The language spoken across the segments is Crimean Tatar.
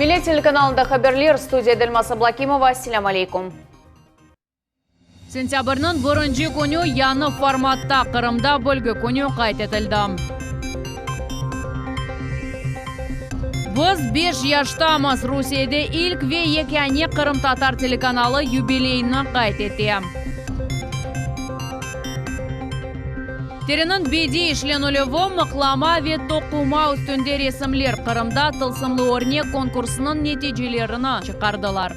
Millet telekanalında haberler, studiyada Elmaz Ablakimova, selâm aleykum. Sentâbrniñ birinci künü yañı formatta Qırımda Bilgi künü qayd etildi. Biz beş yaştamız, Rusiyede ilk ve yekâne qırımtatar telekanalı yubileyini qayd ete. Teriniñ bediy işlenilüvi, mıqlama ve toquma üstünde resimler Qırımda Tılsımlı örnek konkursınıñ neticelerini çıqardılar.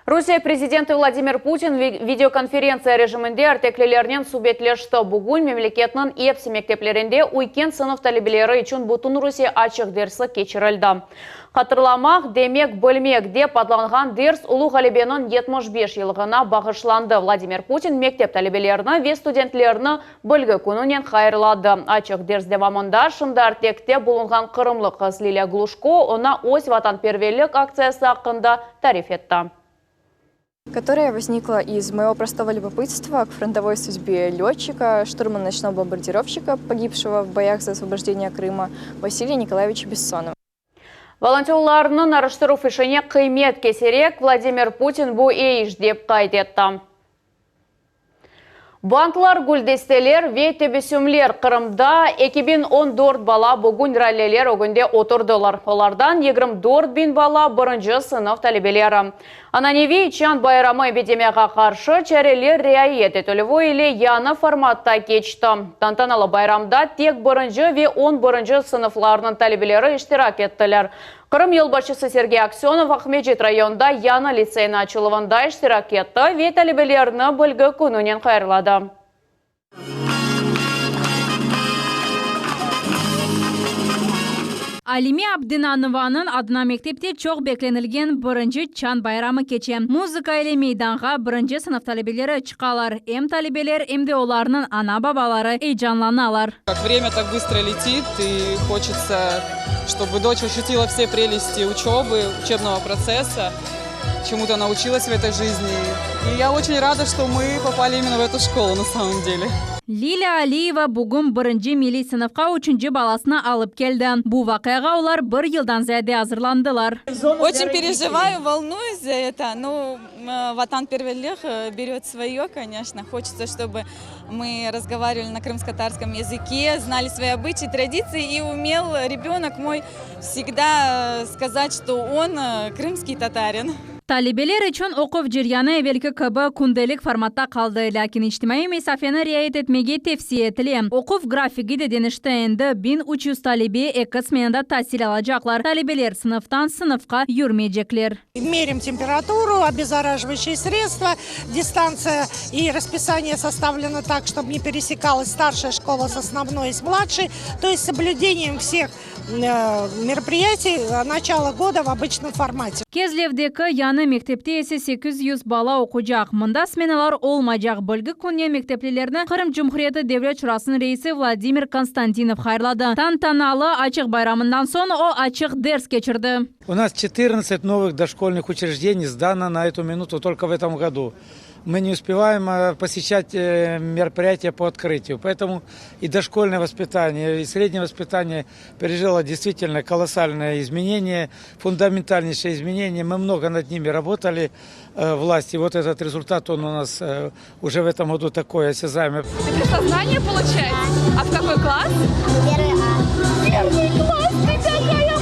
Rusiye prezidenti Vladimir Putin videokonferentsiya rejiminde arteklilernen subetleşti. Bugün memleketniñ epsi mekteplerinde üyken sınıf talebeleri içün Bütünrusiye açıq dersi keçirildi. Hatırlamaq, demek bilmek dep adlanğan ders Ulu Ğalebeniñ 75 yıllığına bağışlandı. Vladimir Putin mektep talebelerini ve studentlerini Bilgi kününen hayırladı. Açıq ders devamında şimdi Artekte bulunğan qırımlı qız Lilâ Gluşko oña öz vatanperverlik aktsiyası aqqında tarif etti. Которая возникла из моего простого любопытства к фронтовой судьбе летчика, штурмана ночного бомбардировщика, погибшего в боях за освобождение Крыма, Василия Николаевича Бессонова. Volontörlarnıñ araştıruv işine qıymet keserek, Vladimir Putin bu eyi iş, dep qayd etti. Bantlar, güldesteler ve tebessümler, Qırımda 2014 bala bugün ralleler ögünde oturdılar. Olardan 24 biñ bala birinci sınıf talebeleri. Ananeviy çañ bayramı epidemiyağa qarşı çareler riayet etilüvi ile yañı formatta keçti. Tantanalı bayramda tek birinci ve on birinci sınıflarnıñ talebeleri iştirak ettiler. Qırım yolbaşçısı Sergey Aksönov Aqmescit rayonında yañı litseyniñ açıluvında iştirak etti ve talebelerni Bilgi kününen hayırladı. Alime Abdinanovanıñ adına mektepte çoq beklenilgen birinci çañ bayramı keçe. Muzıka ile meydanğa birinci sınıf talebeleri çıqalar. Em talebeler, em de olarnıñ ana-babaları eyecanlanalar. Как время так быстро летит, и хочется, чтобы дочь ощутила все прелести учебы, учебного процесса, чему-то научилась в этой жизни. И я очень рада, что мы попали именно в эту школу на самом деле. Lilâ Aliyeva bugün birinci milliy sınıfqa üçünci balasını alıp keldi. Bu vaqiağa olar bir yıldan ziyade azırlandılar. Очень переживаю, волнуюсь за это. Ну, vatanperverlik берет свое, конечно. Хочется, чтобы мы разговаривали на крымско-татарском языке, знали свои обычаи, традиции, и умел ребенок мой всегда сказать, что он крымский татарин. Talebeler içün oquv ceryanı evelki kibi kündelik formatta qaldı, lâkin içtimaiy mesafeni riayet etmege tevsiye etile. Oquv grafigi de deñişti, endi 1300 talebe eki smenada tasil alacaqlar, talebeler sınıftan sınıfqa yürmeycekler. Мерим температуру, обеззараживающие средства, дистанция и расписание составлено так, чтобы не пересекалась старшая школа с основной и с младшей. То есть с соблюдением всех мероприятий начала года в обычном формате. Kezlevdeki yañı mektepte ise 800 bala oquycaq. Mında smenalar olmaycaq. Bilgi kününen mekteplilerni Qırım Cumhuriyeti Devlet Şurasınıñ reisi Vladimir Konstantinov hayırladı. Tantanalı açıq bayramından soñ o açıq ders keçirdi. У нас 14 новых дошкольных учреждений сдано на эту минуту только в этом году. Мы не успеваем э, посещать э, мероприятия по открытию. Поэтому и дошкольное воспитание, и среднее воспитание пережило действительно колоссальное изменение, фундаментальнейшее изменение. Мы много над ними работали, э, власти. Вот этот результат, он у нас уже в этом году такой осязаемый. Ты пришла знания получать? А в какой класс? Первый А. Первый класс, ты такая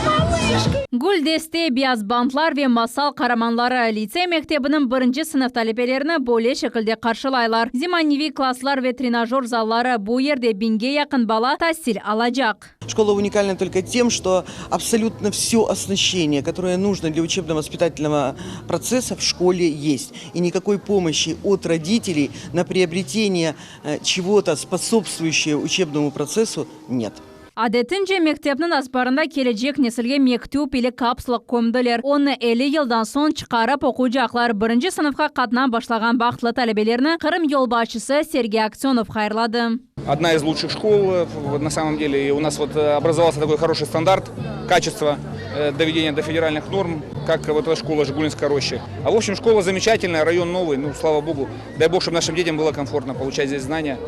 малышка! Güldeste, beyaz bantlar ve masal qaramanları litsey mektebiniñ birinci sınıf talebelerini böyle şekilde qarşılaylar. Zemaneviy klasslar ve trenajör zalları bu yerde biñge yaqın bala tasil alacaq. Школа уникальна только тем, что абсолютно все оснащение, которое нужно для учебно-воспитательного процесса в школе есть. И никакой помощи от родителей на приобретение э, чего-то, способствующего учебному процессу, нет. Adetince mektepniñ azbarında kelecek nesilge mektüp ile kapsula kömdiler. Onı 50 yıldan soñ çıqarıp oquycaqlar. Birinci sınıfqa qatnap başlağan bahtlı talebelerni Qırım yolbaşçısı Sergey Aksönov hayırladı. Одна из лучших школ э, на самом деле. И у нас вот э, образовался такой хороший стандарт качества э, доведения до федеральных норм, как вот эта школа Жигулинской рощи. А в общем, школа замечательная, район новый, ну, слава богу. Дай бог, чтобы нашим детям было комфортно получать здесь знания.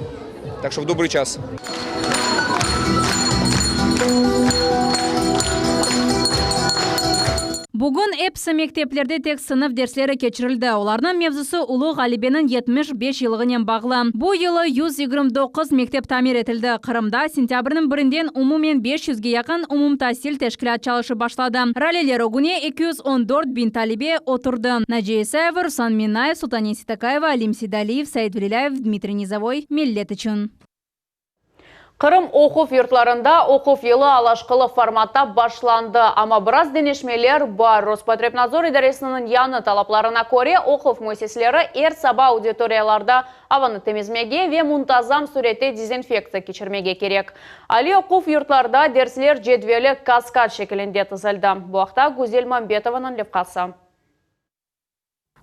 Так что в добрый час. Bugün episi mekteplerde tek sınıf dersleri keçirildi, olarnıñ mevzusı Ulu Ğalebeniñ 75 yıllığınen bağlı. Bu yılı 129 mektep tamir etildi. Qırımda sentâbrniñ birinden umumen beş yüzge yaqın umumtasil teşkilât çalışıp başladı. Raleler ögüne 214 biñ talebe oturdı. Naciye İsayeva, Ruslan Minnayev, Sultane Seytakayeva, Alim Seydaliyev, Said Velilâyev, Dmitriy Nizovoy, Millet içün. Qırım oquv yurtlarında oquv yılı alaşqılı formatta başlandı, amma biraz deñişmeler bar. Rospotrebnadzor idaresiniñ yañı talaplarına köre, oquv müessiseleri er saba auditoriyalarda avanı temizmege ve muntazam sürette dezinfektsiya keçirmege kerek. Aliy oquv yurtlarda dersler cedveli kaskad şekilinde tizildi. Bu aqta Güzel Mambetovanıñ levhası.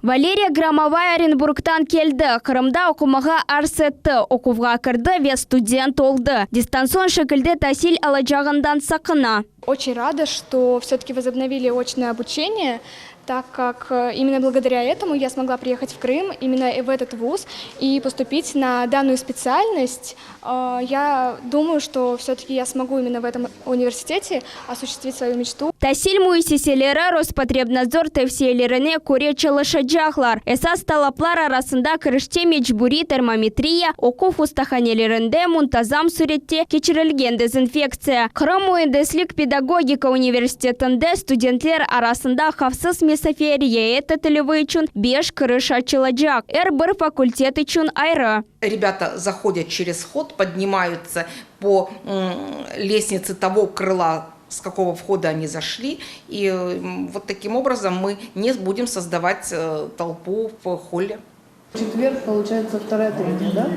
Valeriya Gromovaya Orenburgdan keldi, Qırımda oqumağa arz etti, oquvğa kirdi ve student oldı. Distantsion şekilde tasil alacağından saqına. Oçen rada, çto vse-taki vozobnovili oçnoye obuçeniye, tak kak imенно благодаря этому я smogla priyehat v Krım, imенно v etot vuz i postupit na dannuyu spetsialnost. Ya dumayu, çto vse-taki ya smogu imенно v etom universitete osushchestvit svoyu meçtu. Tasil müessiseleri Rospotrebnadzor tevsiyelerine köre çalışacaqlar. Esas talaplar arasında kirişte mecburiy termometriya, oquv ustahanelerinde muntazam sürette keçirilgen dezinfektsiya. Qırım müendislik-pedagogika universitetinde studentler arasında havfsız mesafe riayet etilüvi içün beş kiriş açılacaq, er bir fakultet içün ayrı. Ребята заходят через вход, поднимаются по лестнице того крыла, с какого входа они зашли. И вот таким образом мы не будем создавать толпу в холле. Четверг, получается, вторая, третья, да?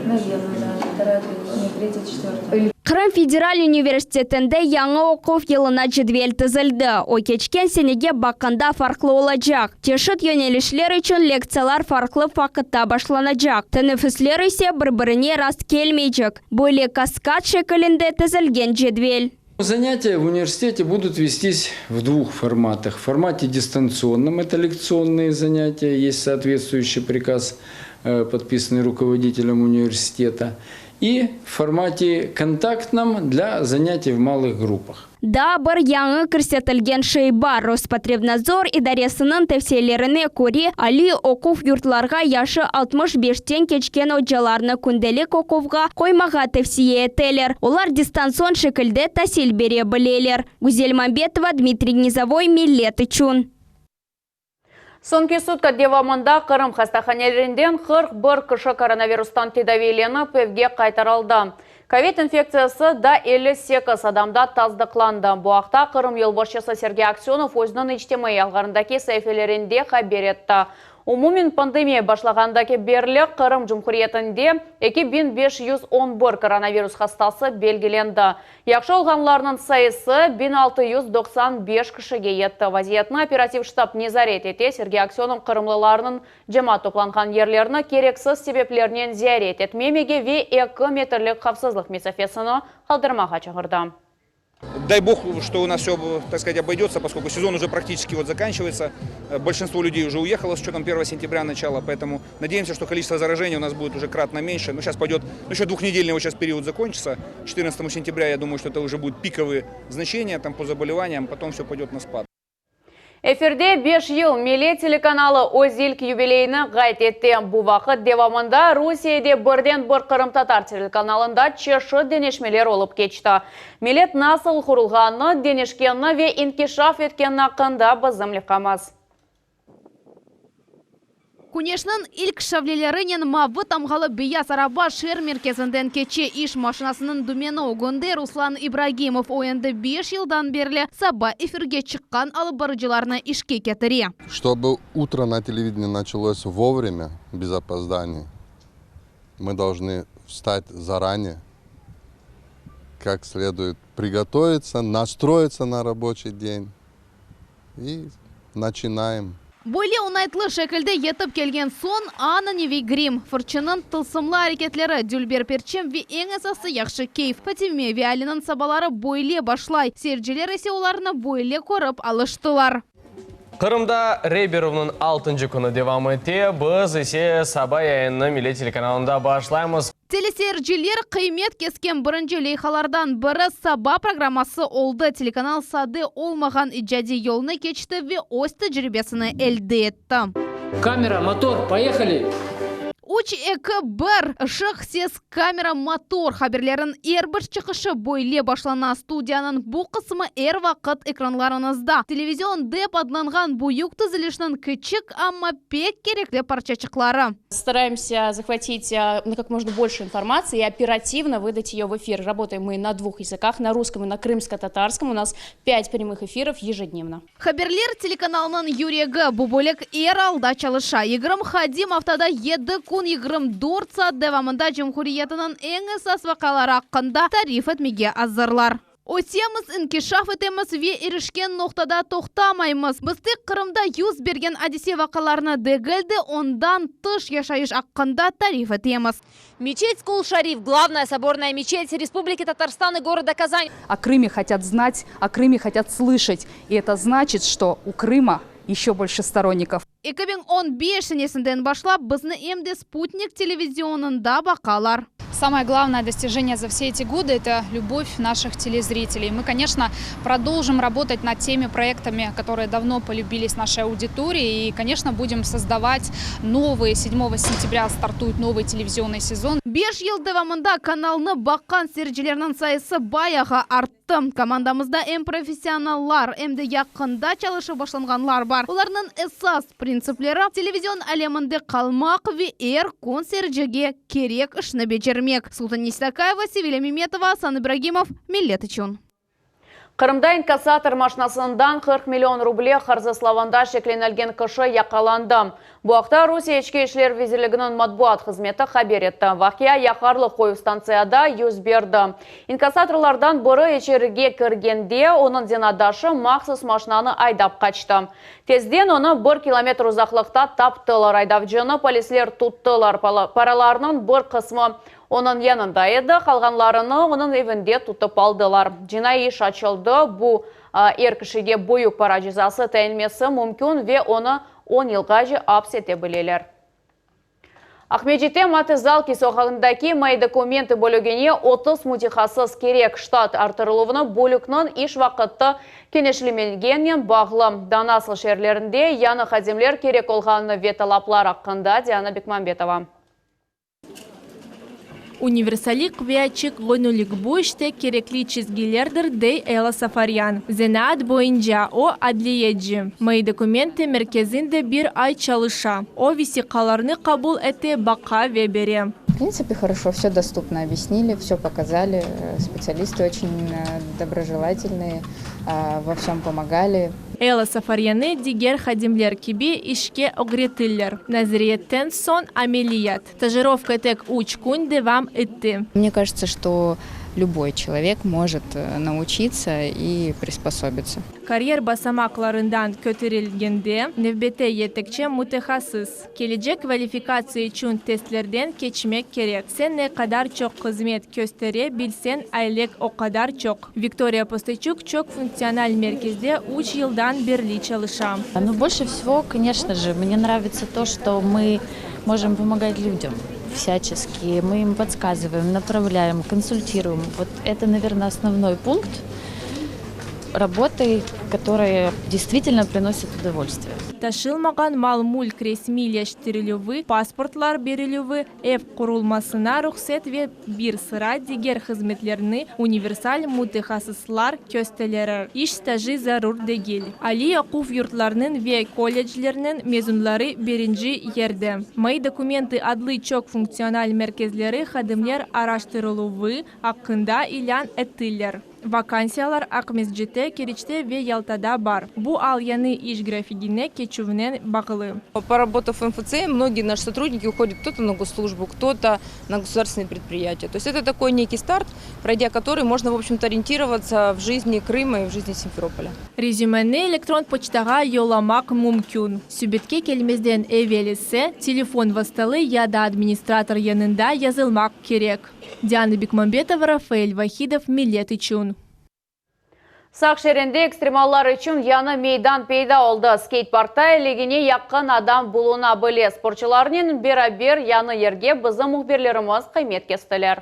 Наверное, да. Вторая, третья, не третья, четвертая. Qırım federal universitetinde yañı oquv yılına cedvel tizildi. O, keçken senege baqqanda farqlı olacaq. Çeşit yönelişler içün lektsiyalar farqlı vaqıtta başlanacaq, teneffüsler ise bir-birine rast kelmeycek. Böyle kaskad şekilinde tizilgen cedvel. Занятия в университете будут вестись в двух форматах. В формате дистанционном, это лекционные занятия, есть соответствующий приказ, подписанный руководителем университета, и в формате контактном для занятий в малых группах. Daa bir yañı kirsetilgen şey bar, Rospotrebnadzor idaresiniñ tevsiyelerine köre, aliy oquv yurtlarğa yaşı 65-ten keçken ocalarnı kündelik oquvğa qoymağa tevsiye eteler. Olar distantsion şekilde tasil bere bileler. Güzel Mambetova, Dmitriy Nizovoy, Millet içün. Soñki sutka devamında Qırım hastahanelerinden 41 kişi koronavirustan tedaviylenip evge qaytarıldı. Kovid infektsiyası da 58 adamda tasdıqlandı. Bu aqta Qırım yolbaşçısı Sergey Aksönov özüniñ içtimaiy ağlarındaki saifelerinde haber etti. Umumen pandemiya başlağandaki berli Qırım Cumhuriyetinde 2511 koronavirus hastası belgilendi. Yahşı olğanlarnıñ sayısı 1695 kişige yetti. Vaziyetni operativ ştab nezaret ete. Sergey Aksönov qırımlılarnıñ cemaat toplanğan yerlerni kereksiz sebeplernen ziyaret etmemege ve eki metrlik havfsızlıq mesafesini qaldırmağa çağırdı. Дай бог, что у нас все, так сказать, обойдется, поскольку сезон уже практически вот заканчивается. Большинство людей уже уехало с учетом 1 сентября начала, поэтому надеемся, что количество заражений у нас будет уже кратно меньше. Но сейчас пойдет, ну, еще двухнедельный вот сейчас период закончится. 14 сентября, я думаю, что это уже будут пиковые значения там по заболеваниям, потом все пойдет на спад. Efirde 5 yıl Millet telekanalı öz ilk yubileyini qayd etti. Bu vaqıt devamında Rusiyede birden bir qırımtatar telekanalında çeşit deñişmeler olıp keçti. Millet nasıl qurulğanı, deñişkeni ve inkişaf etkeni aqqında bizim levhamız. Küneşniñ ilk şavlelerinen mavı tamğalı beyaz araba şeer merkezinden keçe. İş maşinasınıñ dümeni ögünde Ruslan İbragimov. O endi 5 yıldan berli saba efirge çıqqan alıp barıcılarnı işke ketire. Чтобы утро на телевидении началось вовремя, без опозданий, мы должны встать заранее, как следует приготовиться, настроиться на рабочий день и начинаем. Böyle oñaytlı şekilde yetip kelgen soñ ananeviy grim, fırçınıñ tılsımlı areketleri, dülber perçem ve eñ esası yahşı keyf. Fatime ve Aliniñ sabaları böyle başlay. Seyirciler ise olarnı böyle körip alıştılar. Qırımda rey berüvniñ altıncı künü devam ete. Biz ise saba yayınını Millet telekanalında başlaymız. Teleseyirciler qıymet kesken birinci leyhalardan biri Saba programması oldı. Telekanal sade olmağan icadiy yolnı keçti ve öz tecribesini elde etti. Kamera, motor, poyehali! Üç, eki, bir, ışıq, ses, kamera, motor, haberlerniñ er bir çıqışı böyle başlana. Studiyanıñ bu qısmı er vaqıt ekranlarıñızda. Televizion dep adlanğan büyük tizilişniñ kiçik, amma pek kerekli parçaçıqları. Стараемся захватить ну как можно больше информации и оперативно выдать ее в эфир. Работаем мы на двух языках, на русском и на крымско-татарском. У нас пять прямых эфиров ежедневно. Haberler telekanalınıñ yüregi, bu bölük er alda çalışa. 20 hadim aftada yedi kün 24 saat devamında cumhuriyetiniñ eñ esas vaqiaları aqqında tarif etmege azırlar. Ösemiz, inkişaf etemiz ve irişken noqtada toqtamaymız. Biz tek Qırımda yüz bergen adise-vaqialarnı degil de, ondan tış yaşayış aqqında tarif etemiz. Мечеть Кул-Шариф, главная соборная мечеть Республики Татарстан и города Казань. О Крыме хотят знать, о Крыме хотят слышать. И это значит, что у Крыма еще больше сторонников. 2015 senesinden başlap bizni em de Sputnik televizionında baqalar. Самое главное достижение за все эти годы – это любовь наших телезрителей. Мы, конечно, продолжим работать над теми проектами, которые давно полюбились нашей аудитории. И, конечно, будем создавать новые. 7 сентября стартует новый телевизионный сезон. Beş yıl devamında kanalnı baqqan seyircilerniñ sayısı bayağı arttı. Komandamızda em professionallar, em de yaqında çalışıp başlanğanlar bar. Olarnıñ esas printsipleri televizion aleminde qalmaq ve er kün seyircige kerek işni becermek. Sultan Nestakayeva, Sevilya Memetova, Asan İbragimov, Millet içün. Qırımda inkassator maşinasından 40 million ruble hırsızlavında şeklenilgen kişi yaqalandı. Bu aqta Rusiye İçki işler vezirliginiñ matbuat hızmeti haber etti. Vaqia yaqarlıq qoyuv stantsiyada yüz berdi. İnkassatorlardan biri içerige kirgende, onıñ zenaatdaşı mahsus maşinanı aydap qaçtı. Tezden onı bir kilometr uzaqlıqta taptılar. Aydavcını polisler tuttılar. Paralarnıñ bir qısmı onıñ yanında edi, qalğanlarını onıñ evinde tutıp aldılar. Cinaiy iş açıldı, bu er kişige büyük para cezası tayinmesi mümkün ve onı on yılğace aps ete bileler. Aqmescitte Mati Zalki soqağındaki Moi dokumentı bölügine 30 mütehassıs kerek. Ştat arttırıluvını bölükniñ iş vaqıtı kenişlemegeninen bağlı. Daa nasıl şeerlerinde yañı hadimler kerek olğanını ve talaplar aqqında Diana Bekmambetova. Universallik ve açıq göñüllik bu işte kerekli çizgilerdir, dey Ella Safaryan. Zenaat boyunca o, adliyeci. Moi dokumentı merkezinde bir ay çalışa. O, vesiqalarnı qabul ete, baqa ve bere. В принципе, хорошо, все доступно объяснили, все показали. Специалисты очень доброжелательные, во всем помогали. Ella Safaryanı diger hadimler kibi işke ögrettiler. Nazariyetten soñ ameliyat. Stajirovka tek üç kün devam etti. Мне кажется, что любой человек может научиться и приспособиться. Karyer basamaqlarından köterilgende, nevbette yetekçi mütehassıs. Kelecek kvalifikatsiya içün testlerden keçmek kerek. Sen ne qadar çoq hızmet köstere bilseñ, aylıq o qadar çoq. Viktoriya Posteçuk çoq funktsional merkezde üç yıldan berli çalışa. Ну, больше всего, конечно же, мне нравится то, что мы можем помогать людям всячески. Мы им подсказываем, направляем, консультируем. Вот это, наверное, основной пункт работы, которая действительно приносит удовольствие. Taşılmağan mal-mülk resmiyleştirilüvi, pasportlar berilüvi, ev qurulmasına ruhset ve bir sıra diger hızmetlerni universal mütehassıslar köstereler. İş stajı zarur degil. Aliy oquv yurtlarınıñ ve kolleclerniñ mezunları birinci yerde. Moi dokumentı adlı çoq funktsional merkezleri hadimler araştırıluvı aqqında ilân ettiler. Vakansiyalar Aqmescitte, Keriçte ve Yaltada bar. Bu al yañı iş grafigine keçüvnen bağlı. Поработав в МФЦ, многие наши сотрудники уходят кто-то на госслужбу, кто-то на государственные предприятия. То есть это такой некий старт, пройдя который можно, в общем-то, ориентироваться в жизни Крыма и в жизни Симферополя. Rezümeni elektron poçtağa yollamaq mümkün. Subetke kelmezden evel ise telefon vastalı ya da administrator yanında yazılmaq kerek. Diana Bekmambetova, Rafael Vahidov, Millet içün. Saq şeerinde ekstremallar içün yañı meydan peyda oldı. Skeyt-parkta elligine yaqın adam buluna bile. Sportçularnen beraber yañı yerge bizim mühbirlerimiz qıymet kestiler.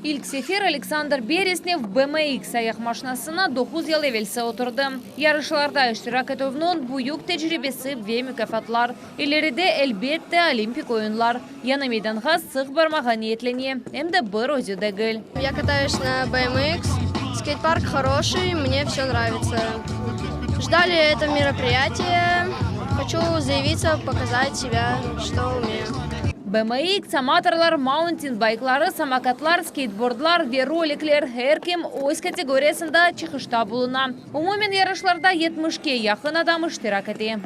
İlk sefer Aleksandr Beresnev BMX ayaqmaşinasına doquz yıl evelsi oturdı. Yarışlarda iştirak etüvniñ büyük tecribesi ve mukâfatlar. İleride, elbette, Olimpik oyunlar. Yañı meydanğa sıq barmağa niyetlene, em de bir özü degil. Ya katаюсь na BMX. Skeyt-park хороший, мне все нравится. Ждали это мероприятие. Хочу заявиться, показать себя, что умею. BMX, amatorlar, mauntin-baykları, samokatlar, skeytbordlar ve rolikler, er kim öz kategoriyasında çıqışta buluna. Umumen yarışlarda yetmişke yaqın adam iştirak ete.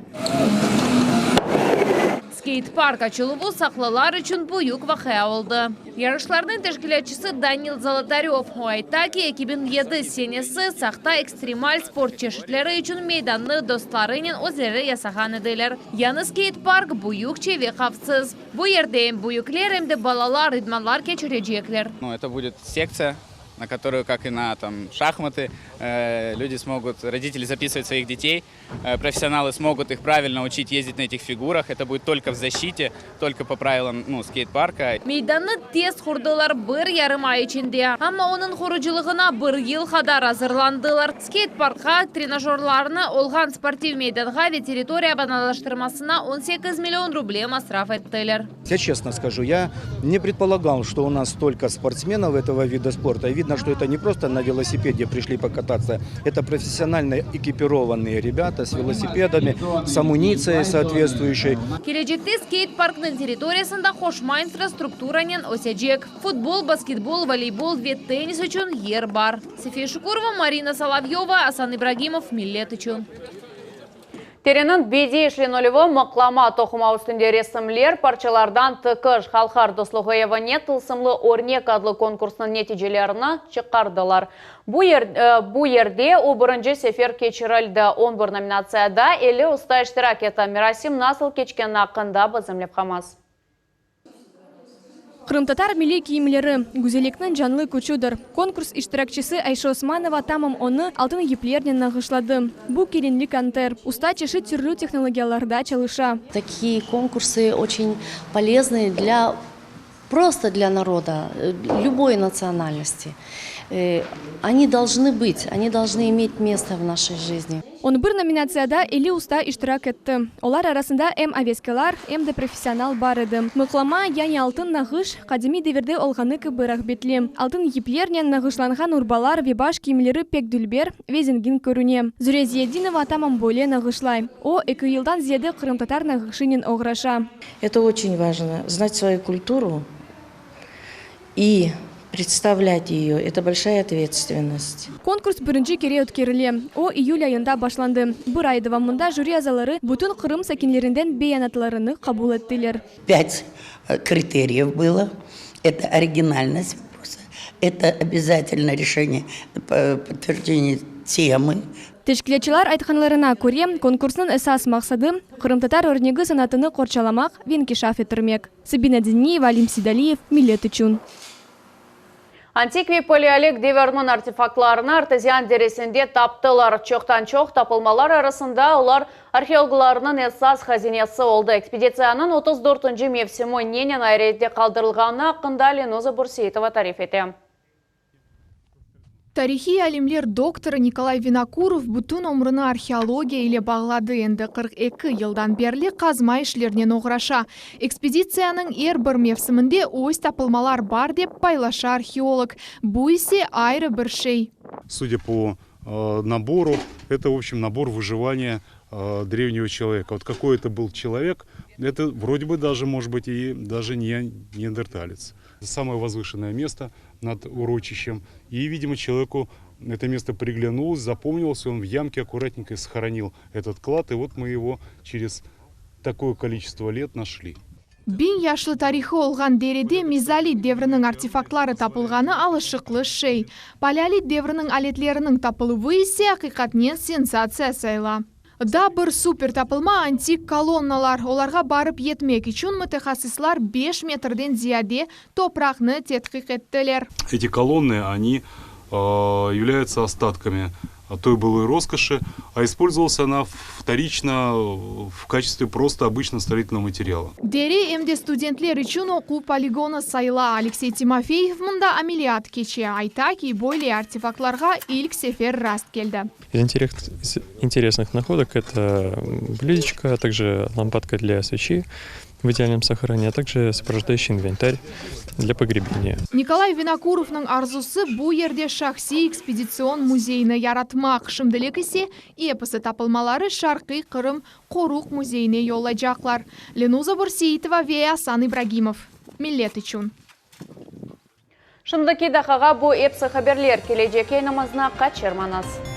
Skeyt-park açıluvı saqlılar içün büyük vaqia oldı. Yarışlarnıñ teşkilâtçısı Danil Zolotaröv. O ayta ki, 2007 senesi Saqta ekstremal sport çeşitleri içün meydannı dostlarınen özleri yasağan ediler. Yañı skeyt-park büyükçe ve havfsız. Bu yerde em büyükler, em de balalar idmanlar keçirecekler. Ну, это будет секция, на которую, как и на там, шахматы, люди смогут, родители записывать своих детей, профессионалы смогут их правильно учить ездить на этих фигурах. Это будет только в защите, только по правилам ну, скейт-парка. Meydannı tez qurdılar, bir yarım ay içinde. Amma onıñ qurucılığına bir yıl qadar azırlandılar. Skeyt-parkqa, trenajörlarnı olğan sportiv meydanğa ve territoriya abadanlaştırmasına 18 million ruble masraf ettiler. Я честно скажу, я не предполагал, что у нас столько спортсменов этого вида спорта. И видно, что это не просто на велосипеде пришли покататься, это профессионально экипированные ребята с велосипедами, с амуницией соответствующей. Kelecekte skeyt-parknıñ territoriyasında qoşma infrastrukturanen ösecek. Futbol, basketbol, voleybol ve tennis içün yer bar. Sefiye Şukurova, Marina Solovyova, Asan İbragimov, Millet içün. Teriniñ bediy işlenilüvi, mıqlama, toquma üstünde resimler, parçalardan tikiş, Halqlar dostluğı evine Tılsımlı örnek adlı konkursnıñ neticelerini çıqardılar. Bu yer bu yerde o birinci sefer keçirildi. On bir nominatsiyada 50 usta iştirak etti. Merasim nasıl keçkeni aqqında bizim levhamız. Qırımtatar milliy kiyimleri, güzellikniñ canlı küçüdir. Konkurs iştirakçisi Ayşe Osmanova tamam onı altın yiplernen nağışladı. Bu kelinlik anter. Usta çeşit türlü tehnologiyalarda çalışa. Такие конкурсы очень полезны для просто для народа любой национальности. Они должны быть, они должны иметь место в нашей жизни. 11 nominatsiyada 50 usta iştirak etti. Olar arasında em aveskâlar, em de professional bar edi. Mıqlama, yani altın nağış, qadimiy devirde olğanı kibi rağbetli. Altın yiplernen nağışlanğan urbalar ve baş kiyimleri pek dülber ve zengin körüne. Zure Ziyadinova tamam böyle nağışlay. O, eki yıldan ziyade qırımtatar nağışınen oğraşa. Это очень важно, знать свою культуру и представлять ее. Это большая ответственность. Konkurs birinci kere ötkerile. O, iyül ayında başlandı. Bir ay devamında jüri azaları bütün Qırım sakinlerinden beyanatlarını qabul ettiler. Пять критериев было. Это оригинальность вопроса, это обязательно решение, подтверждение темы. Teşkilâtçılar aytqanlarına köre, konkursnıñ esas maqsadı, qırımtatar örnegi sanatını qorçalamaq ve inkişaf ettirmek. Sabina Diniyeva, Alim Seydaliyev, Millet içün. Antik ve paleolit devirniñ artefaktlarını Artezian deresinde taptılar. Çoqtan-çoq tapılmalar arasında olar arheologlarnıñ esas hazinesi oldı. Ekspeditsiyanıñ 34-nci mevsimi nenen ayrette qaldırılğanı aqqında Lenuza Bürseitova tarif ete. Tarihiy alimler doktorı Nikolay Vinokurov bütün ömrüni arheologiya ile bağladı, endi 42 yıldan berli qazma işlerinen oğraşa. Ekspeditsiyanıñ er bir mevsiminde öz tapılmalar bar, dep paylaşa arheolog. Bu ise ayrı bir şey. Судя по набору, это, в общем, набор выживания древнего человека. Вот какой это был человек, это вроде бы даже, может быть, и даже не неандерталец. Самое возвышенное место над урочищем. И, видимо, человеку это место приглянулось, запомнилось, он в ямке аккуратненько сохранил этот клад, и вот мы его через такое количество лет нашли. Biñ yaşlı tarihı olğan derede mezolit devriniñ artefaktları tapılğanı alışıqlı şey. Paleolit devriniñ aletleriniñ tapıluvı ise aqiqatnen sensatsiya sayıla. Daa bir super tapılma, antik kolonnalar. Olarğa barıp yetmek içün mütehassıslar beş metrden ziyade topraqnı tedqiq ettiler. Эти колонны, они являются остатками той былой роскоши, а использовалась она вторично в качестве просто обычного строительного материала. Dere em de studentler içün oquv poligonı sayıla. Aleksey Timofeyev mında ameliyat keçe. Ayta ki, böyle artefaktlarğa ilk sefer rast keldi. Из интересных находок это блюдечко, а также лампадка для свечи в идеальном сохране, а также сопровождающий инвентарь для погребения. Nikolay Vinokurovnıñ arzusı bu yerde şahsiy ekspeditsion müzeyni yaratmaq. Şimdilik ise episi tapılmaları Şarqiy Qırım qoruq müzeyine yollaycaqlar. Lenuza Bürseitova ve Asan İbragimov. Millet içün. Şimdiki daqqağa bu episi haberler. Kelecek yayınımıznı qaçırmañız.